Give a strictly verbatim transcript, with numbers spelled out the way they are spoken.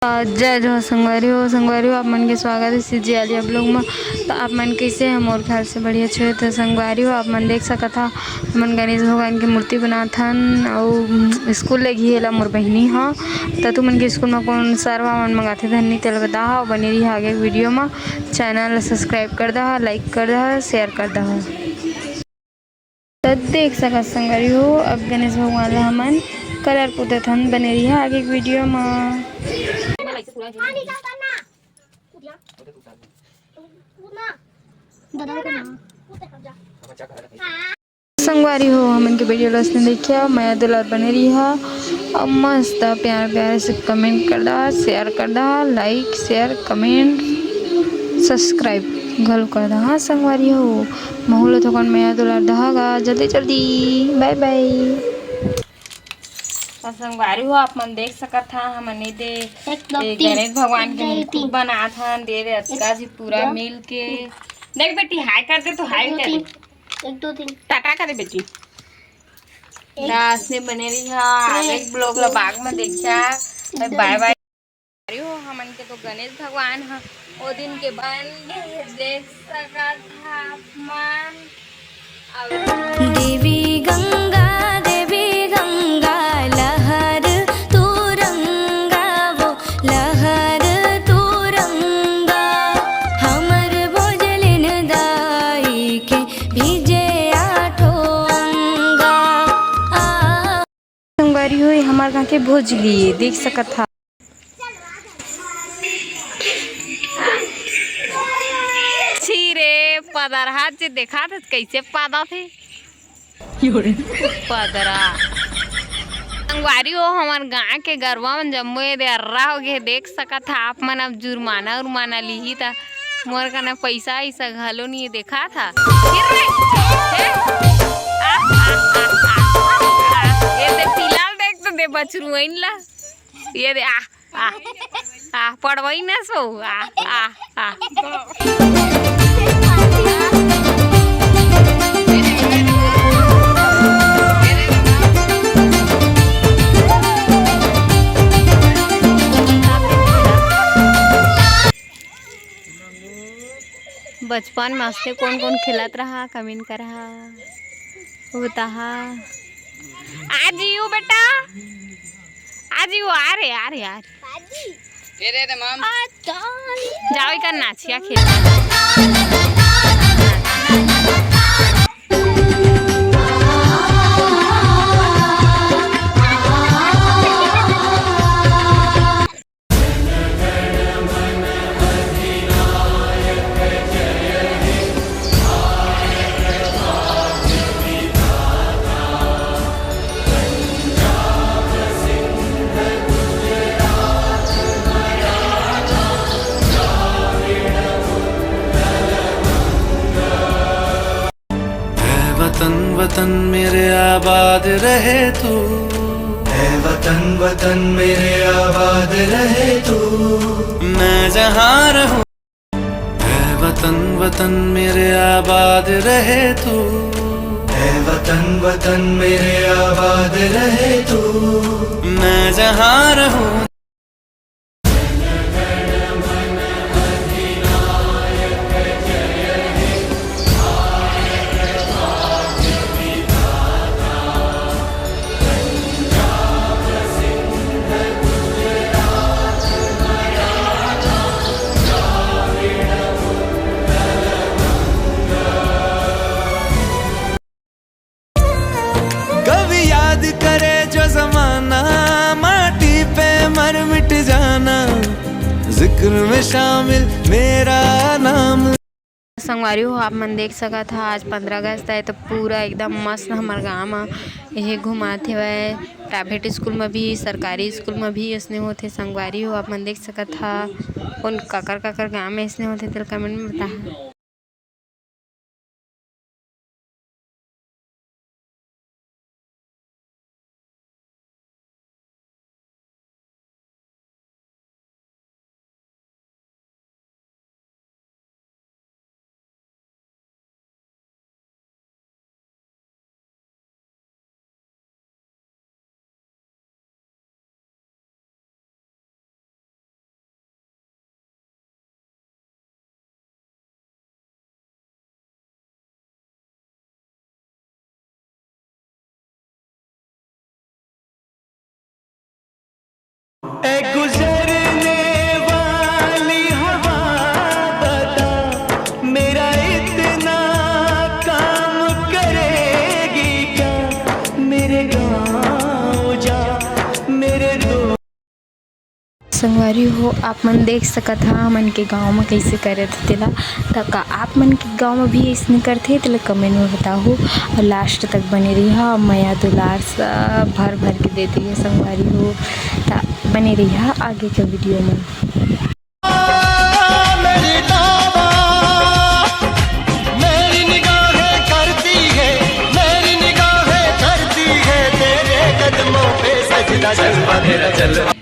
अ, जय जोहार संगवारी हो, संगवारी हो, आप मन के स्वागत हे CG आलिया vlog म। त आप मन कइसे हे? मोर ख्याल से बढ़िया छे। त संगवारी हो, आप मन देख सकत हा, हमन गणेश भगवान के मूर्ति बनात हन, अउ स्कूल ले गी एला मोर बहिनी ह। त तुमन के स्कूल म कोन सरवा मन मंगाथे धन्नी, तेला बताहा, अउ बने रहिहा आगे के video म। Channel ला subscribe कर दहा, like कर दहा, share कर दहा। त देख सकत संगवारी हो, अब गणेश भगवान ला हमन colour पोतत हन। बने रहिहा आगे के video म। संगवारी हो, हमन के video ला असने देखिहा, मया दुलार बने रहिहा, अउ मस्त प्यार प्यार से comment कर दहा, share कर दहा, like, share, comment, subscribe घलो कर दहा। हाँ संगवारी हो, महू ला थोकन मया दुलार दहा गा, जल्दी जल्दी, bye bye। त संगवारी हो, आप मन देख सकत हा, हमन ए दे एक, दो, ए तीन। गणेश भगवान के एक, दो, मुकुट तीन। बनात हन, दे दे अतका जी पूरा एक, दो, मिल के। तीन। देख बेटी, hi कर दे तो hi कर दे। एक, दो, तीन। टाटा कर दे बेटी। एक। त असने बने रहिहा, एक। आगे vlog ला बाद म देखिहा। एक। Bye bye। अरे हो, हमन के तो गणेश भगवान ह ओ दिन के बन गे हे, देख सकत हा आप मन। अब देवी गंगा, देवी गंगा, लहर तू रंगा, वो लहर तू रंगा, हमर भोजलिन दाई के भीजे आठो अंगा। आ संगवारी हो, ये हमर गाँव के भोजली ए, देख सकत हा। छी रे, पदरहा जे देखात हे, कइसे पादत हे? पदरा। संगवारी हो, हमर गाँव के गरवा मन जम्मो ए दे अर्रा हो गे, देख सकत हा आप मन। अब जुर्माना उर्माना लिही त मोर कना पइसा अइसा घलो नइ हे, देखात हा। गिर रे। हे। आ, आ, आ, आ, आ। ए दे पीला ल देख तो दे बछरुआइन ला। ये दे, आ, आ, आ, पड़वई न सो, आ, आ, आ। बचपन में असने कोन कोन खेलत रहा, comment करहा। बताहा। आ जीव बेटा, आ जीव, आ रे, आ रे, आ रे। ए रे, रे माम। जाओ, इकर नाचिया खेल। ऐ वतन, वतन मेरे आबाद रहे तू। ऐ वतन, वतन मेरे आबाद रहे तू। मैं जहाँ रहूँ। ऐ वतन, वतन मेरे आबाद रहे तू। ऐ वतन, वतन मेरे आबाद रहे तू। मैं जहाँ रहूँ। कभी याद करे जो जमाना, माटी पे मर मिट जाना, जिक्र में शामिल मेरा नाम। संगवारी हो, आप मन देख सकत हा, आज पंद्रह अगस्त आय, तो पूरा एकदम मस्त हमर गांव म एहे घुमात हेवय। प्राइवेट स्कूल म भी, सरकारी स्कूल म भी अइसने होथे। संगवारी हो, आप मन देख सकत हा, कोन काकर काकर गांव म अइसने होथे, तेला comment म बताहा। ऐ गुजरने वाली हवा, बता, मेरा इतना काम करेगी क्या? मेरे गाँव जा, मेरे दोस्त। संगवारी हो, आप मन देख सकत हा, हमन के गांव म कइसे करत हे तेला। त का आप मन के गांव म भी अइसने करथे, तेला comment म बताहू। अउ last तक बने रहिहा, मया दुलार सब भर भर के देत रहिहा संगवारी हो। त बने रहिहा आगे के video म। मेरी तौबा, मेरी निगाहें करती है, मेरी निगाहें करती है तेरे कदमों पे सजदा, जलवा तेरा जलवा।